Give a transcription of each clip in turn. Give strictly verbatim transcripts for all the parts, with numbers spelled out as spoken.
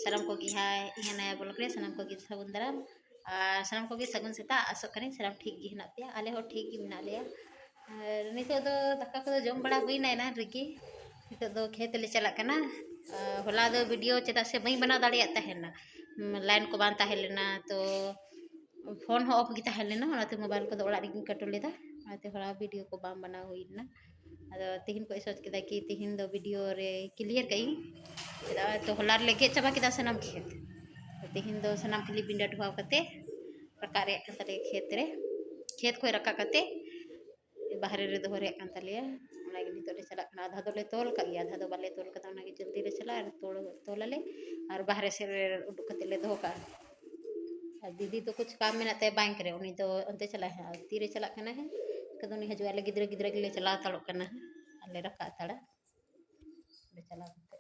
ᱥᱟᱱᱟᱢ ᱠᱚᱜᱮ ᱦᱟᱭ, ᱤᱧᱟᱹᱜ ᱱᱟᱭᱟ ᱵᱞᱚᱜ ᱨᱮ ᱥᱟᱱᱟᱢ ᱠᱚᱜᱮ ᱥᱟᱹᱜᱩᱱ ᱫᱟᱨᱟᱢ᱾ ᱟᱨ ᱥᱟᱱᱟᱢ ᱠᱚᱜᱮ ᱥᱟᱹᱜᱩᱱ ᱥᱮᱛᱟᱜ᱾ ᱟᱥᱚᱜ ᱠᱟᱹᱱᱟᱹᱧ ᱥᱟᱱᱟᱢ ᱴᱷᱤᱠ ᱜᱮ ᱦᱮᱱᱟᱜ ᱯᱮᱭᱟ, ᱟᱞᱮ ᱦᱚᱸ ᱴᱷᱤᱠ ᱜᱮ ᱢᱮᱱᱟᱜ ᱞᱮᱭᱟ᱾ ᱟᱨ ᱱᱤᱛᱚᱜ ᱫᱚ ᱫᱟᱠᱟ ᱠᱚᱫᱚ ᱡᱚᱢ ᱵᱟᱲᱟ ᱦᱩᱭᱱᱟ ᱮᱱᱟᱱ ᱨᱮᱜᱮ᱾ ᱱᱤᱛᱚᱜ ᱫᱚ ᱠᱷᱮᱛ ᱞᱮ ᱪᱟᱞᱟᱜ ᱠᱟᱱᱟ᱾ ᱟᱨ ᱦᱚᱞᱟ ᱫᱚ ᱵᱷᱤᱰᱤᱭᱳ ᱪᱮᱫᱟᱜ ᱥᱮ ᱵᱟᱹᱧ ᱵᱮᱱᱟᱣ ᱫᱟᱲᱮᱭᱟᱜ ᱛᱟᱦᱮᱱᱟ, ᱞᱟᱭᱤᱱ ᱠᱚ ᱵᱟᱝ ᱛᱟᱦᱮᱸ ᱞᱮᱱᱟ, ᱛᱚ ᱯᱷᱳᱱ ᱦᱚᱸ ᱚᱯᱷ ᱜᱮ ᱛᱟᱦᱮᱸ ᱞᱮᱱᱟ, ᱚᱱᱟᱛᱮ ᱢᱳᱵᱟᱭᱤᱞ ᱠᱚᱫᱚ ᱚᱲᱟᱜ ᱨᱮᱜᱮᱧ ᱠᱟᱴᱚ ᱞᱮᱫᱟ, ᱚᱱᱟᱛᱮ ᱦᱚᱞᱟ ᱵᱷᱤᱰᱤᱭᱳ ᱠᱚ ᱵᱟᱝ ᱵᱮᱱᱟᱣ ᱦᱩᱭ ᱞᱮᱱᱟ᱾ ᱟᱫᱚ ᱛᱮᱦᱮᱧ ᱠᱷᱚᱱ ᱥᱚᱪ ᱠᱮᱫᱟ ᱠᱤ ᱛᱮᱦᱮᱧ ᱫᱚ ᱵᱷᱤᱰᱤᱭᱳ ᱨᱮ ᱠᱞᱤᱭᱟᱨ ᱠᱟᱜ ᱟᱹᱧ᱾ ᱪᱮᱫᱟᱜ ᱛᱚ ᱦᱚᱞᱟ ᱨᱮᱞᱮ ᱜᱮᱫ ᱪᱟᱵᱟ ᱠᱮᱫᱟ ᱥᱟᱱᱟᱢ ᱠᱷᱮᱛ᱾ ᱛᱮᱦᱮᱧ ᱫᱚ ᱥᱟᱱᱟᱢ ᱠᱷᱟᱹᱞᱤ ᱵᱤᱸᱰᱟ ᱰᱷᱚᱣᱟᱣ ᱠᱟᱛᱮ ᱨᱟᱠᱟᱵ ᱨᱮᱭᱟᱜ ᱠᱟᱱ ᱛᱟᱞᱮᱭᱟ ᱠᱷᱮᱛ ᱨᱮ, ᱠᱷᱮᱛ ᱠᱷᱚᱱ ᱨᱟᱠᱟᱵ ᱠᱟᱛᱮ ᱵᱟᱦᱨᱮ ᱨᱮ ᱫᱚᱦᱚ ᱨᱮᱭᱟᱜ ᱠᱟᱱ ᱛᱟᱞᱮᱭᱟ᱾ ᱚᱱᱟᱜᱮ ᱱᱤᱛᱚᱜ ᱞᱮ ᱪᱟᱞᱟᱜ ᱠᱟᱱᱟ᱾ ᱟᱫᱷᱟ ᱫᱚᱞᱮ ᱛᱚᱞ ᱠᱟᱜ ᱜᱮᱭᱟ, ᱟᱫᱷᱟ ᱫᱚ ᱵᱟᱞᱮ ᱛᱚᱞ ᱠᱟᱫᱟ, ᱚᱱᱟᱜᱮ ᱡᱚᱞᱫᱤ ᱞᱮ ᱪᱟᱞᱟᱜᱼᱟ ᱟᱨ ᱛᱚᱞ, ᱛᱚᱞ ᱟᱞᱮ ᱟᱨ ᱵᱟᱦᱨᱮ ᱥᱮᱫ ᱨᱮ ᱩᱰᱩᱠ ᱠᱟᱛᱮ ᱞᱮ ᱫᱚᱦᱚ ᱠᱟᱜᱼᱟ᱾ ᱟᱨ ᱫᱤᱫᱤ ᱫᱚ ᱠᱩᱪ ᱠᱟᱢ ᱢᱮᱱᱟᱜ ᱛᱟᱭᱟ ᱵᱮᱝᱠ ᱨᱮ, ᱩᱱᱤ ᱫᱚ ᱚᱱᱛᱮ ᱪᱟᱞᱟᱜ ᱦᱟᱸᱜ᱾ ᱟᱨ ᱛᱤᱨᱮ ᱪᱟᱞᱟᱜ ᱠᱟᱱᱟ ᱦᱟᱸᱜ, ᱮᱱᱠᱷᱟᱱ ᱫᱚ ᱩᱱᱤ ᱦᱤᱡᱩᱜᱼᱟ, ᱟᱞᱮ ᱜᱤᱫᱽᱨᱟᱹ ᱜᱤᱫᱽᱨᱟᱹ ᱜᱮᱞᱮ ᱪᱟᱞᱟᱣ ᱦᱟᱛᱟᱲᱚᱜ ᱠᱟᱱᱟ ᱦᱟᱸᱜ, ᱟᱨ ᱞᱮ ᱨᱟᱠᱟᱵ ᱦᱟᱛᱟᱲᱟ ᱚᱸᱰᱮ ᱪᱟᱞᱟᱣ ᱠᱟᱛᱮ᱾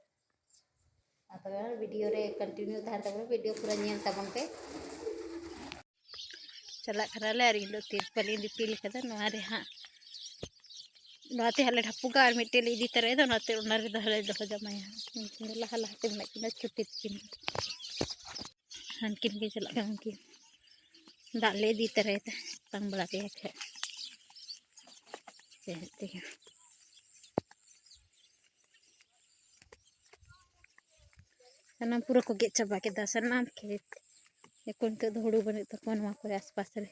ᱟᱨ ᱛᱚᱵᱮ ᱵᱷᱤᱰᱤᱭᱳ ᱨᱮ ᱠᱚᱱᱴᱤᱱᱤᱭᱩ ᱛᱟᱦᱮᱱ ᱛᱟᱵᱚᱱᱟ, ᱵᱷᱤᱰᱤᱭᱳ ᱯᱩᱨᱟᱹ ᱧᱮᱞ ᱛᱟᱵᱚᱱ ᱯᱮ᱾ ᱪᱟᱞᱟᱜ ᱠᱟᱱᱟᱞᱮ ᱟᱨ ᱤᱧ ᱫᱚ ᱛᱤᱨᱯᱚᱞ ᱤᱧ ᱫᱤᱯᱤᱞ ᱠᱟᱫᱟ, ᱱᱚᱣᱟ ᱨᱮ ᱦᱟᱸᱜ, ᱱᱚᱣᱟ ᱛᱮ ᱦᱟᱸᱜ ᱞᱮ ᱰᱷᱟᱯᱩᱜᱟ ᱟᱨ ᱢᱤᱫᱴᱮᱡ ᱞᱮ ᱤᱫᱤ ᱛᱚᱨᱟᱭᱟ, ᱚᱱᱟᱛᱮ ᱚᱱᱟ ᱨᱮᱫᱚ ᱦᱟᱸᱜ ᱞᱮ ᱫᱚᱦᱚ ᱡᱟᱢᱟᱭᱟ᱾ ᱩᱱᱠᱤᱱ ᱫᱚ ᱞᱟᱦᱟ ᱞᱟᱦᱟ ᱛᱮ ᱢᱮᱱᱟᱜ ᱠᱤᱱᱟ ᱪᱷᱩᱴᱤ ᱛᱟᱹᱠᱤᱱ᱾ ᱦᱟᱱᱠᱤᱱ ᱠᱤᱱ ᱪᱟᱞᱟᱜ ᱠᱟᱱᱟ, ᱩᱱᱠᱤᱱ ᱫᱟᱜ ᱞᱮ ᱤᱫᱤ ᱛᱚᱨᱟᱭᱮᱫᱟ, ᱛᱟᱝ ᱵᱟᱲᱟ ᱯᱮᱭᱟ ᱠᱷᱟᱡ᱾ ᱪᱮᱫ ᱛᱮᱜᱮ ᱥᱟᱱᱟᱢ ᱯᱩᱨᱟᱹ ᱠᱚ ᱜᱮᱫ ᱪᱟᱵᱟ ᱠᱮᱫᱟ, ᱥᱟᱱᱟᱢ ᱠᱷᱮᱛ᱾ ᱮᱠᱷᱚᱱ ᱱᱤᱛᱚᱜ ᱫᱚ ᱦᱩᱲᱩ ᱵᱟᱹᱱᱩᱜ ᱛᱟᱠᱚᱣᱟ ᱱᱚᱣᱟ ᱠᱚᱨᱮ ᱟᱥᱯᱟᱥ ᱨᱮ᱾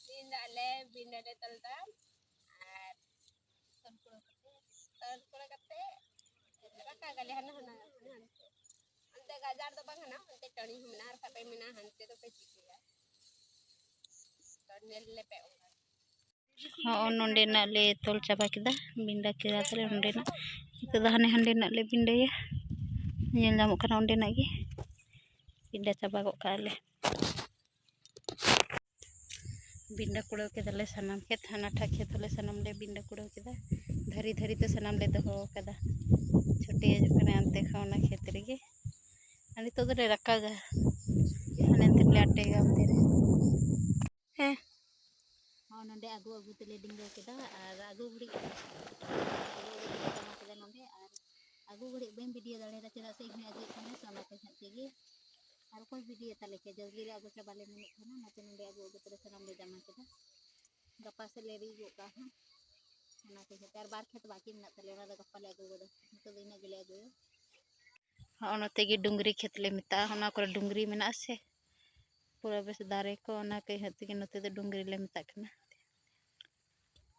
ᱛᱮᱦᱮᱧ ᱫᱚ ᱟᱞᱮ ᱵᱤᱱᱰᱟᱹ ᱞᱮ ᱛᱚᱞ ᱮᱫᱟ ᱟᱨ ᱛᱚᱞ ᱠᱩᱲᱟᱹᱣ ᱠᱟᱛᱮ, ᱛᱚᱞ ᱠᱩᱲᱟᱹᱣ ᱠᱟᱛᱮ ᱨᱟᱠᱟᱵ ᱟᱞᱮ ᱦᱟᱱᱟ, ᱦᱟᱱᱟ, ᱦᱟᱱᱟ ᱦᱟᱱᱛᱮ᱾ ᱚᱱᱛᱮ ᱜᱟᱡᱟᱲ ᱫᱚ ᱵᱟᱝ ᱠᱟᱱᱟ, ᱚᱱᱛᱮ ᱴᱟᱺᱰᱤ ᱦᱚᱸ ᱢᱮᱱᱟᱜᱼᱟ, ᱨᱟᱠᱟᱵ ᱯᱮ ᱢᱮᱱᱟ, ᱦᱟᱱᱛᱮ ᱫᱚᱯᱮ ᱪᱤᱠᱟᱹᱭᱟ? ᱛᱚ ᱧᱮᱞ ᱞᱮᱯᱮ ᱚᱱᱠᱟ᱾ ᱦᱚᱸ, ᱱᱚᱸᱰᱮᱱᱟᱜ ᱞᱮ ᱛᱚᱞ ᱪᱟᱵᱟ ᱠᱮᱫᱟ, ᱵᱤᱸᱰᱟ ᱠᱮᱫᱟ ᱛᱟᱞᱮ ᱱᱚᱸᱰᱮᱱᱟᱜ᱾ ᱱᱤᱛᱚᱜ ᱫᱚ ᱦᱟᱱᱮ ᱦᱟᱸᱰᱮᱱᱟᱜ ᱞᱮ ᱵᱤᱸᱰᱟᱹᱭᱟ, ᱧᱮᱞ ᱧᱟᱢᱚᱜ ᱠᱟᱱᱟ ᱚᱸᱰᱮᱱᱟᱜ ᱜᱮ᱾ ᱵᱤᱸᱰᱟ ᱪᱟᱵᱟ ᱜᱚᱫ ᱠᱟᱜᱼᱟ ᱞᱮ᱾ ᱵᱤᱸᱰᱟᱹ ᱠᱩᱲᱟᱹᱣ ᱠᱮᱫᱟᱞᱮ ᱥᱟᱱᱟᱢ ᱠᱷᱮᱛ, ᱦᱟᱱᱟᱴᱟᱜ ᱠᱷᱮᱛ ᱦᱚᱸᱞᱮ ᱥᱟᱱᱟᱢ ᱞᱮ ᱵᱤᱸᱰᱟᱹ ᱠᱩᱲᱟᱹᱣ ᱠᱮᱫᱟ᱾ ᱫᱷᱟᱹᱨᱤ ᱫᱷᱟᱹᱨᱤ ᱛᱮ ᱥᱟᱱᱟᱢ ᱞᱮ ᱫᱚᱦᱚ ᱟᱠᱟᱫᱟ᱾ ᱪᱷᱩᱴᱟᱹᱣ ᱦᱤᱡᱩᱜ ᱠᱟᱱᱟ ᱚᱱᱛᱮ ᱠᱷᱚᱱ ᱚᱱᱟ ᱠᱷᱮᱛ ᱨᱮᱜᱮ᱾ ᱟᱨ ᱱᱤᱛᱚᱜ ᱫᱚᱞᱮ ᱨᱟᱠᱟᱵᱟ᱾ ᱦᱟᱱᱮ ᱚᱱᱛᱮ ᱨᱮᱞᱮ ᱟᱴᱮᱫᱟ ᱚᱱᱛᱮ ᱨᱮ᱾ ᱦᱮᱸ᱾ ᱦᱚᱸ, ᱱᱚᱸᱰᱮ ᱟᱹᱜᱩ ᱟᱹᱜᱩ ᱛᱮᱞᱮ ᱰᱤᱸᱜᱟᱹ ᱠᱮᱫᱟ ᱟᱨ ᱟᱹᱜᱩ ᱜᱷᱩᱲᱤᱡ ᱟᱹᱜᱩ ᱟᱹᱜᱩ ᱛᱮᱞᱮ ᱡᱚᱢᱟ ᱠᱮᱫᱟ ᱱᱚᱸᱰᱮ᱾ ᱟᱨ ᱵᱟᱲᱟᱭ ᱫᱟ ᱪᱮᱫᱟᱜ ᱥᱮ ᱤᱧ ᱦᱚᱸ ᱟᱹᱜᱩᱭᱮᱫ ᱛᱟᱦᱮᱱᱟ, ᱥᱮ ᱚᱱᱟᱛᱮ ᱦᱟᱸᱜ ᱛᱮᱜᱮ ᱟᱨ ᱚᱠᱚᱭ ᱵᱷᱤᱰᱤᱭᱳ ᱛᱟᱞᱮ ᱠᱮᱭᱟ, ᱡᱚᱞᱫᱤ ᱞᱮ ᱟᱹᱜᱩ ᱪᱟᱵᱟ ᱞᱮ ᱢᱮᱱᱮᱫ ᱛᱟᱦᱮᱱᱟ, ᱚᱱᱟᱛᱮ ᱱᱚᱰᱮ ᱟᱹᱜᱩ ᱟᱹᱜᱩ ᱛᱮᱞᱮ ᱥᱟᱱᱟᱢ ᱞᱮ ᱡᱟᱢᱟ ᱠᱮᱫᱟ᱾ ᱜᱟᱯᱟ ᱥᱮᱫ ᱞᱮ ᱨᱤᱫ ᱜᱚᱫ ᱠᱟᱜᱼᱟ ᱦᱟᱸᱜ᱾ ᱚᱱᱟ ᱠᱚ ᱠᱷᱮᱛ ᱟᱨ ᱵᱟᱨ ᱠᱷᱮᱛ ᱵᱟᱹᱠᱤ ᱢᱮᱱᱟᱜ ᱛᱟᱞᱮᱭᱟ, ᱚᱱᱟ ᱫᱚ ᱜᱟᱯᱟ ᱞᱮ ᱟᱹᱜᱩ ᱜᱚᱫᱟ᱾ ᱱᱤᱛᱚᱜ ᱫᱚ ᱤᱱᱟᱹᱜ ᱜᱮᱞᱮ ᱟᱹᱜᱩᱭᱟ᱾ ᱦᱚᱸᱜᱼᱚ ᱱᱚᱛᱮ ᱜᱮ ᱰᱩᱝᱨᱤ ᱠᱷᱮᱛ ᱞᱮ ᱢᱮᱛᱟᱜᱼᱟ, ᱚᱱᱟ ᱠᱚᱨᱮ ᱰᱩᱝᱨᱤ ᱢᱮᱱᱟᱜᱼᱟ ᱥᱮ, ᱯᱩᱨᱟᱹ ᱵᱮᱥ ᱫᱟᱨᱮ ᱠᱚ, ᱚᱱᱟ ᱠᱚ ᱤᱭᱟᱹ ᱛᱮᱜᱮ ᱱᱚᱛᱮ ᱫᱚ ᱰᱩᱝᱨᱤ ᱞᱮ ᱢᱮᱛᱟᱜ ᱠᱟᱱᱟ᱾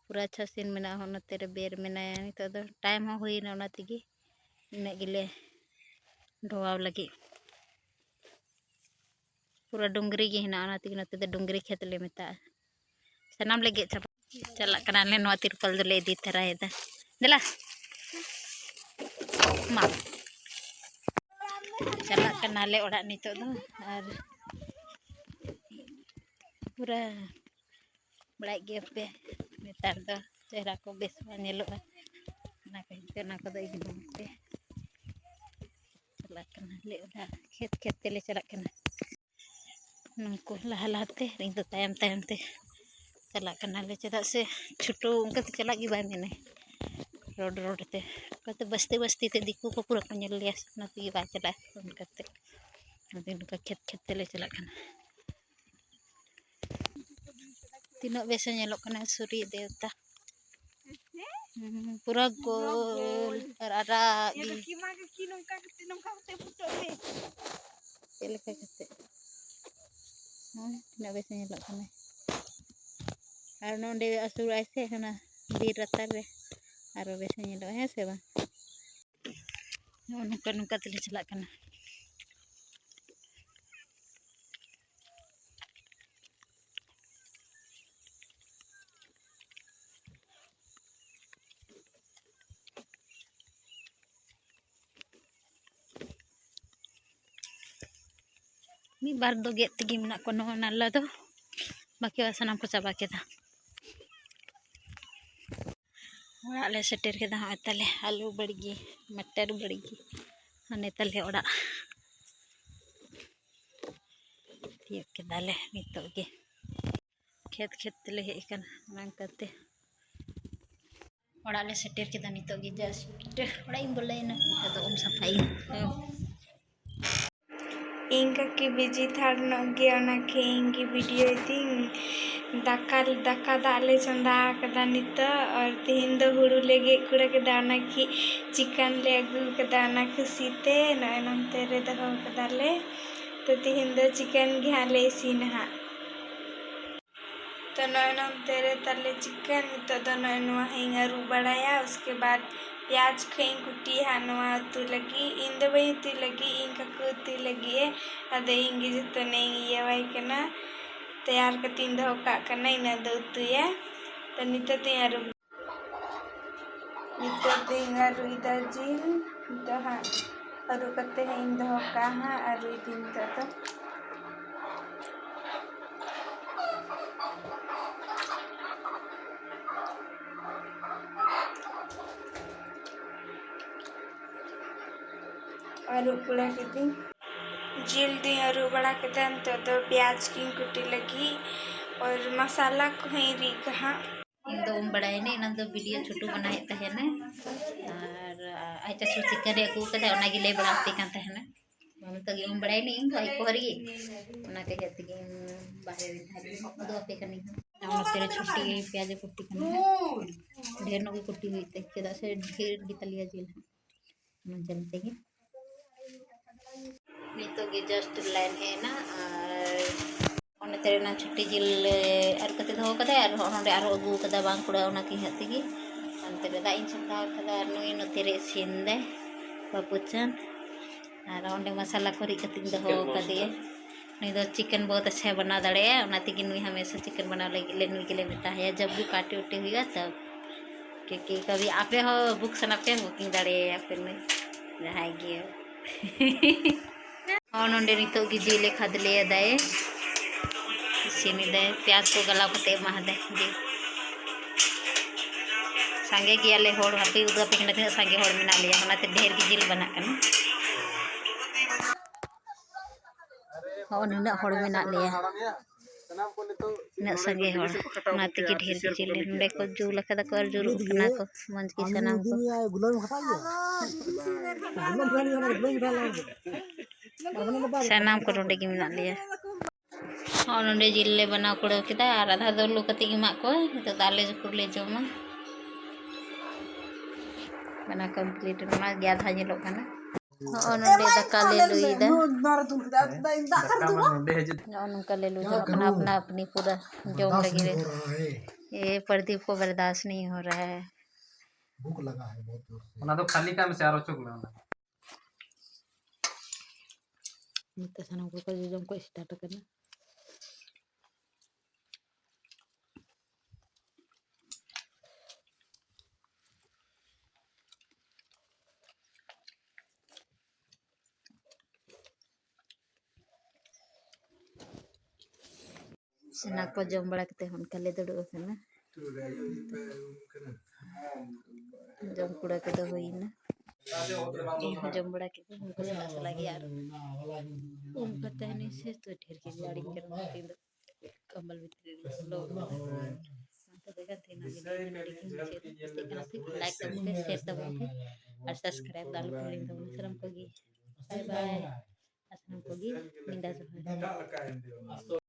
ᱯᱩᱨᱟᱹ ᱟᱪᱪᱷᱟ ᱥᱤᱱ ᱢᱮᱱᱟᱜᱼᱟ᱾ ᱦᱚᱸ ᱱᱚᱛᱮ ᱨᱮ ᱵᱮᱨ ᱢᱮᱱᱟᱭᱟ᱾ ᱱᱤᱛᱚᱜ ᱫᱚ ᱴᱟᱭᱤᱢ ᱦᱚᱸ ᱦᱩᱭᱱᱟ, ᱚᱱᱟ ᱛᱮᱜᱮ ᱤᱱᱟᱹᱜ ᱜᱮᱞᱮ ᱰᱷᱚᱣᱟᱣ ᱞᱟᱹᱜᱤᱫ᱾ ᱯᱩᱨᱟᱹ ᱰᱩᱝᱨᱤ ᱜᱮ ᱦᱮᱱᱟᱜᱼᱟ, ᱚᱱᱟ ᱛᱮᱜᱮ ᱱᱚᱛᱮ ᱫᱚ ᱰᱩᱝᱨᱤ ᱠᱷᱮᱛ ᱞᱮ ᱢᱮᱛᱟᱜᱼᱟ᱾ ᱥᱟᱱᱟᱢ ᱞᱮ ᱜᱮᱫ ᱪᱟᱵᱟ᱾ ᱪᱟᱞᱟᱜ ᱠᱟᱱᱟᱞᱮ, ᱱᱚᱣᱟ ᱛᱤᱨᱯᱚᱞ ᱫᱚᱞᱮ ᱤᱫᱤ ᱛᱟᱨᱟᱭᱮᱫᱟ᱾ ᱫᱮᱞᱟ᱾ ᱢᱟ᱾ ᱪᱟᱞᱟᱜ ᱠᱟᱱᱟᱞᱮ ᱚᱲᱟᱜ ᱱᱤᱛᱚᱜ ᱫᱚ᱾ ᱟᱨ ᱯᱩᱨᱟᱹ ᱵᱟᱲᱟᱭ ᱜᱮᱭᱟ ᱯᱮ, ᱱᱮᱛᱟᱨ ᱫᱚ ᱪᱮᱦᱨᱟ ᱠᱚ ᱵᱮᱥ ᱵᱟᱝ ᱧᱮᱞᱚᱜᱼᱟ, ᱚᱱᱟ ᱠᱷᱟᱹᱛᱤᱨ ᱛᱮ ᱚᱱᱟ ᱠᱚᱫᱚ ᱤᱫᱤ ᱵᱟᱝ ᱯᱮ᱾ ᱪᱟᱞᱟᱜ ᱠᱟᱱᱟᱞᱮ ᱚᱲᱟᱜ, ᱠᱷᱮᱛ ᱠᱷᱮᱛ ᱛᱮᱞᱮ ᱪᱟᱞᱟᱜ ᱠᱟᱱᱟ᱾ ᱱᱩᱠᱩ ᱞᱟᱦᱟ ᱞᱟᱦᱟᱛᱮ, ᱤᱧ ᱫᱚ ᱛᱟᱭᱚᱢ ᱛᱟᱭᱚᱢ ᱛᱮ ᱪᱟᱞᱟᱜ ᱠᱟᱱᱟᱞᱮ, ᱪᱮᱫᱟᱜ ᱥᱮ ᱪᱷᱳᱴᱳ ᱚᱱᱠᱟᱛᱮ ᱪᱟᱞᱟᱜ ᱜᱮ ᱵᱟᱭ ᱢᱮᱱᱟ, ᱨᱳᱰ ᱨᱳᱰ ᱛᱮ᱾ ᱚᱱᱠᱟᱛᱮ ᱵᱟᱥᱛᱤ ᱵᱟᱥᱛᱤ ᱛᱮ ᱫᱤᱠᱩ ᱠᱚ ᱯᱩᱨᱟᱹ ᱠᱚ ᱧᱮᱞ ᱞᱮᱭᱟ, ᱚᱱᱟ ᱛᱮᱜᱮ ᱵᱟᱭ ᱪᱟᱞᱟᱜᱼᱟ ᱚᱱᱠᱟᱛᱮ᱾ ᱟᱫᱚ ᱱᱚᱝᱠᱟ ᱠᱷᱮᱛ ᱠᱷᱮᱛ ᱛᱮᱞᱮ ᱪᱟᱞᱟᱜ ᱠᱟᱱᱟ᱾ ᱛᱤᱱᱟᱹᱜ ᱵᱮᱥᱮ ᱧᱮᱞᱚᱜ ᱠᱟᱱᱟ ᱥᱩᱨᱭᱚ ᱫᱮᱵᱚᱛᱟ᱾ ᱦᱩᱸ, ᱯᱩᱨᱟᱹ ᱜᱳᱞ ᱟᱨ ᱟᱨᱟᱜ ᱜᱮ᱾ ᱪᱮᱫ ᱞᱮᱠᱟ ᱠᱟᱛᱮ? ᱦᱩᱸ, ᱛᱤᱱᱟᱹᱜ ᱵᱮᱥᱮ ᱧᱮᱞᱚᱜ ᱠᱟᱱᱟ᱾ ᱟᱨ ᱱᱚᱰᱮ ᱟᱹᱥᱩᱲᱚᱜᱼᱟᱭ ᱥᱮ, ᱚᱱᱟ ᱵᱤᱨ ᱞᱟᱛᱟᱨ ᱨᱮ ᱟᱨᱚ ᱵᱮᱥᱮ ᱧᱮᱞᱚᱜᱼᱟ, ᱦᱮᱸ ᱥᱮ ᱵᱟᱝ? ᱱᱚᱜᱼᱚ ᱱᱚᱝᱠᱟ, ᱱᱚᱝᱠᱟ ᱛᱮᱞᱮ ᱪᱟᱞᱟᱜ ᱠᱟᱱᱟ᱾ ᱢᱤᱫ ᱵᱟᱨ ᱫᱚ ᱜᱮᱫ ᱛᱮᱜᱮ ᱢᱮᱱᱟᱜ ᱠᱚᱣᱟ ᱱᱚᱣᱟ ᱱᱟᱞᱞᱟ ᱫᱚ, ᱵᱟᱹᱠᱤ ᱥᱟᱱᱟᱢ ᱠᱚ ᱪᱟᱵᱟ ᱠᱮᱫᱟ᱾ ᱚᱲᱟᱜ ᱞᱮ ᱥᱮᱴᱮᱨ ᱠᱮᱫᱟ᱾ ᱦᱚᱸᱜᱼᱚᱭ ᱛᱟᱞᱮ ᱟᱹᱞᱩ ᱵᱟᱲᱜᱮ, ᱢᱚᱴᱚᱨ ᱵᱟᱲᱜᱮ, ᱦᱟᱱᱮ ᱛᱟᱞᱮ ᱚᱲᱟᱜ᱾ ᱛᱤᱭᱳᱜ ᱠᱮᱫᱟᱞᱮ ᱱᱤᱛᱚᱜ ᱜᱮ᱾ ᱠᱷᱮᱛ ᱠᱷᱮᱛ ᱛᱮᱞᱮ ᱦᱮᱡ ᱟᱠᱟᱱᱟ, ᱚᱱᱟ ᱠᱟᱛᱮ ᱚᱲᱟᱜ ᱞᱮ ᱥᱮᱴᱮᱨ ᱠᱮᱫᱟ ᱱᱤᱛᱚᱜ ᱜᱮ, just ᱚᱲᱟᱜ ᱤᱧ ᱵᱚᱞᱚᱭᱮᱱᱟ, ᱱᱤᱛᱚᱜ ᱫᱚ ᱩᱢ ᱥᱟᱯᱷᱟᱭᱟᱹᱧ᱾ ᱤᱧ ᱠᱟᱹᱠᱤ ᱵᱤᱡᱤ ᱛᱷᱟᱲ ᱧᱚᱜ ᱜᱮᱭᱟ, ᱚᱱᱟ ᱠᱷᱟᱹᱛᱤᱨ ᱤᱧ ᱜᱮ ᱵᱷᱤᱰᱤᱭᱳᱭᱮᱫᱤᱧ᱾ ᱫᱟᱠᱟ, ᱫᱟᱠᱟ ᱫᱟᱜ ᱞᱮ ᱪᱚᱸᱫᱟ ᱟᱠᱟᱫᱟ ᱱᱤᱛᱚᱜ, ᱟᱨ ᱛᱮᱦᱮᱧ ᱫᱚ ᱦᱩᱲᱩ ᱞᱮ ᱜᱮᱫ ᱠᱩᱲᱟᱹ ᱠᱮᱫᱟ, ᱚᱱᱟ ᱠᱷᱟᱹᱛᱤᱨ ᱪᱤᱠᱮᱱ ᱞᱮ ᱟᱹᱜᱩ ᱟᱠᱟᱫᱟ, ᱚᱱᱟ ᱠᱷᱩᱥᱤ ᱛᱮ ᱱᱚᱜᱼᱚᱭ ᱱᱚᱱᱛᱮ ᱨᱮ ᱫᱚᱦᱚ ᱠᱟᱫᱟᱞᱮ᱾ ᱛᱚ ᱛᱮᱦᱮᱧ ᱫᱚ ᱪᱤᱠᱮᱱ ᱜᱮ ᱦᱟᱸᱜ ᱞᱮ ᱤᱥᱤᱱᱟ ᱦᱟᱸᱜ᱾ ᱛᱚ ᱱᱚᱜᱼᱚᱭ ᱱᱚᱱᱛᱮ ᱨᱮ ᱛᱟᱞᱮ ᱪᱤᱠᱮᱱ, ᱱᱤᱛᱚᱜ ᱫᱚ ᱱᱚᱜᱼᱚᱭ ᱱᱚᱣᱟ ᱦᱟᱸᱜ ᱤᱧ ᱟᱹᱨᱩᱵ ᱵᱟᱲᱟᱭᱟ, ᱩᱥᱠᱮ ᱵᱟᱫ ᱯᱮᱸᱭᱟᱡᱽ ᱠᱚ ᱤᱧ ᱠᱩᱴᱤᱭᱟ ᱦᱟᱸᱜ ᱱᱚᱣᱟ ᱩᱛᱩ ᱞᱟᱹᱜᱤᱫ᱾ ᱤᱧ ᱫᱚ ᱵᱟᱹᱧ ᱩᱛᱩᱭ ᱞᱟᱹᱜᱤᱫ, ᱤᱧ ᱠᱟᱠᱩ ᱩᱛᱩᱭ ᱞᱟᱹᱜᱤᱫ ᱮ, ᱟᱫᱚ ᱤᱧ ᱜᱮ ᱡᱚᱛᱚᱱᱟᱜ ᱤᱧ ᱤᱭᱟᱹᱣᱟᱭ ᱠᱟᱱᱟ, ᱛᱮᱭᱟᱨ ᱠᱟᱛᱮ ᱤᱧ ᱫᱚᱦᱚ ᱠᱟᱜ ᱠᱟᱱᱟ, ᱤᱱᱟᱹ ᱫᱚ ᱩᱛᱩᱭᱟ᱾ ᱛᱚ ᱱᱤᱛᱚᱜ ᱫᱚᱧ ᱟᱹᱨᱩᱵ, ᱱᱤᱛᱚᱜ ᱫᱚᱧ ᱟᱹᱨᱩᱵ ᱮᱫᱟ ᱡᱤᱞ᱾ ᱱᱤᱛᱚᱜ ᱦᱟᱸᱜ ᱟᱹᱨᱩᱵ ᱠᱟᱛᱮ ᱦᱟᱸᱜ ᱤᱧ ᱫᱚᱦᱚ ᱠᱟᱜᱼᱟ ᱦᱟᱸᱜ, ᱟᱹᱨᱩᱵ ᱤᱫᱤᱧ ᱱᱤᱛᱚᱜ ᱫᱚ᱾ ᱟᱹᱨᱩᱵ ᱵᱟᱲᱟ ᱠᱤᱫᱟᱹᱧ᱾ ᱡᱤᱞ ᱫᱩᱧ ᱟᱹᱨᱩᱵ ᱵᱟᱲᱟ ᱠᱮᱫᱟ᱾ ᱱᱤᱛᱚᱜ ᱫᱚ ᱯᱮᱸᱭᱟᱡᱽ ᱜᱤᱧ ᱠᱩᱴᱤ ᱞᱟᱹᱜᱤᱫ, ᱟᱨ ᱢᱟᱥᱟᱞᱟ ᱠᱚᱦᱚᱸᱧ ᱨᱤᱫ ᱠᱟᱜᱼᱟ ᱦᱟᱸᱜ᱾ ᱤᱧ ᱫᱚ ᱩᱢ ᱵᱟᱲᱟᱭᱮᱱᱟᱹᱧ, ᱮᱱᱟᱝ ᱫᱚ ᱵᱷᱤᱰᱤᱭᱳ ᱪᱷᱳᱴᱩ ᱵᱮᱱᱟᱣᱮᱫ ᱛᱟᱦᱮᱱᱟ, ᱟᱨ ᱟᱡ ᱪᱟᱪᱳ ᱪᱤᱠᱮᱱ ᱨᱮ ᱟᱹᱜᱩ ᱠᱟᱫᱟᱭ, ᱚᱱᱟ ᱜᱮᱞᱮ ᱵᱮᱱᱟᱣ ᱟᱯᱮ ᱠᱟᱱ ᱛᱟᱦᱮᱱᱟ᱾ ᱱᱤᱛᱚᱜ ᱜᱮ ᱩᱢ ᱵᱟᱲᱟᱭᱮᱱᱟᱹᱧ ᱤᱧ ᱫᱚ ᱟᱡ ᱯᱚᱨ ᱜᱮ, ᱚᱱᱟ ᱛᱮᱜᱮ ᱛᱮᱜᱮᱧ ᱵᱟᱦᱨᱮ ᱨᱮ ᱛᱟᱦᱮᱸ ᱞᱮᱱᱟ᱾ ᱩᱫᱩᱜ ᱟᱯᱮ ᱠᱟᱹᱱᱟᱹᱧ ᱦᱟᱸᱜ᱾ ᱱᱚᱛᱮ ᱨᱮ ᱪᱷᱩᱴᱤ ᱯᱮᱸᱭᱟᱡᱽ ᱮ ᱠᱩᱴᱤ ᱠᱟᱱᱟ, ᱰᱷᱮᱨ ᱧᱚᱜ ᱜᱮ ᱠᱩᱴᱤ ᱦᱩᱭᱩᱜ ᱛᱮ, ᱪᱮᱫᱟᱜ ᱥᱮ ᱰᱷᱮᱨ ᱜᱮᱛᱟᱞᱮᱭᱟ ᱡᱤᱞ ᱦᱟᱸᱜ᱾ ᱚᱱᱟ ᱡᱚᱢ ᱛᱮᱜᱮ᱾ ᱱᱤᱛᱚᱜ ᱜᱮ just line ᱦᱮᱡ ᱮᱱᱟ, ᱟᱨ ᱚᱸᱰᱮ ᱛᱮ ᱨᱮᱱᱟᱜ ᱪᱷᱩᱴᱤ ᱡᱤᱞ ᱞᱮ ᱟᱹᱨᱩᱵ ᱠᱟᱛᱮ ᱫᱚᱦᱚ ᱠᱟᱫᱟᱭ, ᱟᱨ ᱱᱚᱜᱼᱚ ᱱᱚᱰᱮ ᱟᱨᱦᱚᱸ ᱟᱹᱜᱩ ᱠᱟᱫᱟ, ᱵᱟᱝ ᱠᱩᱲᱟᱹᱜᱼᱟ, ᱚᱱᱟ ᱠᱤᱱ ᱦᱟᱸᱜ ᱛᱮᱜᱮ᱾ ᱚᱱᱛᱮ ᱨᱮ ᱫᱟᱜ ᱤᱧ ᱪᱚᱸᱫᱟ ᱠᱟᱫᱟ, ᱟᱨ ᱱᱩᱭ ᱱᱚᱛᱮ ᱨᱮ ᱤᱥᱤᱱ ᱫᱟᱭ, ᱵᱟᱹᱵᱩ ᱪᱟᱸᱫᱽ᱾ ᱟᱨ ᱚᱸᱰᱮ ᱢᱟᱥᱟᱞᱟ ᱠᱚ ᱨᱤᱫ ᱠᱟᱛᱮᱧ ᱫᱚᱦᱚ ᱠᱟᱫᱮᱭᱟ᱾ ᱱᱩᱭ ᱫᱚ ᱪᱤᱠᱮᱱ ᱵᱚᱦᱩᱛ ᱟᱪᱪᱷᱟ ᱵᱮᱱᱟᱣ ᱫᱟᱲᱮᱭᱟᱜᱼᱟ, ᱚᱱᱟ ᱛᱮᱜᱮ ᱱᱩᱭ ᱦᱟᱢᱮᱥᱟ ᱪᱤᱠᱮᱱ ᱵᱮᱱᱟᱣ ᱞᱟᱹᱜᱤᱫ ᱞᱮ ᱱᱩᱭ ᱜᱮᱞᱮ ᱢᱮᱛᱟ ᱦᱟᱭᱟ, ᱡᱟᱵ ᱜᱮ ᱯᱟᱨᱴᱤ ᱩᱴᱤ ᱦᱩᱭᱩᱜᱼᱟ ᱛᱟᱵ᱾ ᱠᱤ ᱠᱤ ᱠᱟᱵᱷᱤ ᱟᱯᱮ ᱦᱚᱸ ᱵᱩᱠ ᱥᱟᱱᱟ ᱯᱮ, ᱵᱩᱠᱤᱝ ᱫᱟᱲᱮᱭᱟᱭᱟ ᱯᱮ ᱱᱩᱭ ᱡᱟᱦᱟᱸᱭ ᱜᱮ᱾ ᱦᱚᱸ, ᱱᱚᱰᱮ ᱱᱤᱛᱚᱜ ᱜᱮ ᱡᱤᱞ ᱮ ᱠᱷᱟᱫᱽᱞᱮᱭᱟ ᱫᱟᱭᱮ᱾ ᱤᱥᱤᱱ ᱮᱫᱟᱭ, ᱯᱮᱸᱭᱟᱡᱽ ᱠᱚ ᱜᱟᱞᱟᱣ ᱠᱟᱛᱮ ᱮᱢᱟ ᱦᱟᱫᱟᱭ ᱡᱤᱞ᱾ ᱥᱟᱸᱜᱮ ᱜᱮᱭᱟᱞᱮ ᱦᱚᱲ, ᱦᱟᱯᱮ ᱩᱫᱩᱜ ᱟᱯᱮ ᱠᱟᱱᱟ ᱛᱤᱱᱟᱹᱜ ᱥᱟᱸᱜᱮ ᱦᱚᱲ ᱢᱮᱱᱟᱜ ᱞᱮᱭᱟ, ᱚᱱᱟᱛᱮ ᱰᱷᱮᱨ ᱜᱮ ᱡᱤᱞ ᱵᱮᱱᱟᱜ ᱠᱟᱱᱟ᱾ ᱦᱚᱸ, ᱱᱩᱱᱟᱹᱜ ᱦᱚᱲ ᱢᱮᱱᱟᱜ ᱞᱮᱭᱟ᱾ ᱩᱱᱟᱹᱜ ᱥᱟᱸᱜᱮ ᱦᱚᱲ, ᱚᱱᱟ ᱛᱮᱜᱮ ᱰᱷᱮᱨ ᱜᱮ ᱡᱤᱞ᱾ ᱱᱚᱸᱰᱮ ᱠᱚ ᱡᱩᱞ ᱟᱠᱟᱫᱟ ᱠᱚ ᱟᱨ ᱡᱩᱞᱩᱜ ᱠᱟᱱᱟ ᱠᱚ, ᱢᱚᱡᱽ ᱜᱮ ᱥᱟᱱᱟᱢ ᱠᱚ᱾ ᱥᱟᱱᱟᱢ ᱠᱚ ᱱᱚᱸᱰᱮ ᱜᱮ ᱢᱮᱱᱟᱜ ᱞᱮᱭᱟ᱾ ᱦᱚᱸ, ᱱᱚᱸᱰᱮ ᱡᱤᱞ ᱞᱮ ᱵᱮᱱᱟᱣ ᱠᱩᱲᱟᱹᱣ ᱠᱮᱫᱟ ᱟᱨ ᱟᱫᱷᱟ ᱫᱚ ᱞᱩ ᱠᱟᱛᱮ ᱜᱮ ᱮᱢᱟᱜ ᱠᱚᱣᱟ᱾ ᱱᱤᱛᱚᱜ ᱫᱚ ᱟᱞᱮ ᱡᱚᱠᱷᱚᱱ ᱞᱮ ᱡᱚᱢᱟ᱾ ᱵᱮᱱᱟᱣ complete ᱮᱱᱟ, ᱚᱱᱟ ᱜᱮ ᱟᱫᱷᱟ ᱧᱮᱞᱚᱜ ᱠᱟᱱᱟ᱾ ᱱᱚᱜᱼᱚ ᱱᱚᱰᱮ ᱫᱟᱠᱟ ᱞᱮ ᱞᱩᱭᱮᱫᱟ᱾ ᱱᱚᱜᱼᱚ ᱱᱚᱝᱠᱟ ᱞᱮ ᱞᱩ ᱡᱚᱱᱚᱜ ᱠᱟᱱᱟ ᱟᱯᱱᱟ ᱟᱯᱱᱤ ᱯᱩᱨᱟᱹ ᱡᱚᱢ ᱞᱟᱹᱜᱤᱫ ᱨᱮ᱾ ᱮ, ᱯᱨᱚᱫᱤᱯ ᱠᱚ ᱵᱚᱨᱫᱟᱥᱛ ᱱᱟᱦᱤ ᱦᱳ ᱨᱟᱦᱟ ᱦᱟᱭ᱾ ᱚᱱᱟ ᱫᱚ ᱠᱷᱟᱹᱞᱤ ᱠᱟᱜ ᱢᱮᱥᱮ, ᱟᱨ ᱚᱪᱚᱜ ᱢᱮ ᱚᱱᱟ᱾ ᱱᱤᱛᱚᱜ ᱥᱟᱱᱟᱢ ᱠᱚᱠᱚ ᱡᱚᱡᱚᱢ ᱠᱚ start ᱟᱠᱟᱱᱟ᱾ ᱥᱟᱱᱟ ᱠᱚ ᱡᱚᱢ ᱵᱟᱲᱟ ᱠᱟᱛᱮ ᱚᱱᱠᱟ ᱞᱮ ᱫᱩᱲᱩᱵ ᱟᱠᱟᱱᱟ᱾ ᱡᱚᱢ ᱠᱩᱲᱟᱹ ᱠᱚᱫᱚ ᱦᱩᱭᱱᱟ᱾ ᱤᱧ ᱦᱚᱸ ᱡᱚᱢ ᱵᱟᱲᱟ ᱠᱮᱫᱟᱹᱧ, ᱩᱱᱠᱩ ᱥᱟᱞᱟᱜ ᱥᱟᱞᱟᱜ ᱜᱮ ᱟᱨ ᱩᱢ ᱯᱷᱟᱨᱪᱟ ᱦᱮᱱᱟᱹᱧ ᱥᱮ ᱛᱚ ᱰᱷᱮᱨ ᱜᱮ ᱨᱮᱭᱟᱲᱤᱧ ᱠᱟᱱᱟ ᱛᱮᱦᱮᱧ ᱫᱚ᱾ ᱠᱚᱢᱵᱚᱞ ᱵᱷᱤᱛᱨᱤ ᱨᱮ ᱵᱚᱞᱚ ᱠᱟᱱᱟ᱾ ᱚᱱᱟ ᱛᱮ ᱫᱮᱠᱷᱟᱱ ᱛᱮᱦᱮᱧ ᱟᱜ video ᱱᱚᱰᱮ ᱜᱮᱧ ᱢᱩᱪᱟᱹᱫ ᱮᱫᱟ᱾ ᱠᱩᱥᱤᱜ ᱠᱟᱱᱟ ᱯᱮ, like ᱛᱟᱵᱚᱱ ᱯᱮ, share ᱛᱟᱵᱚᱱ ᱯᱮ ᱟᱨ subscribe ᱫᱚ ᱟᱞᱚ ᱯᱮ ᱦᱤᱲᱤᱧ ᱛᱟᱵᱚᱱᱟ ᱥᱟᱱᱟᱢ ᱠᱚᱜᱮ᱾ Bye bye᱾ ᱟᱨ ᱥᱟᱱᱟᱢ ᱠᱚᱜᱮ ᱧᱤᱫᱟᱹ ᱡᱚᱦᱟᱨ᱾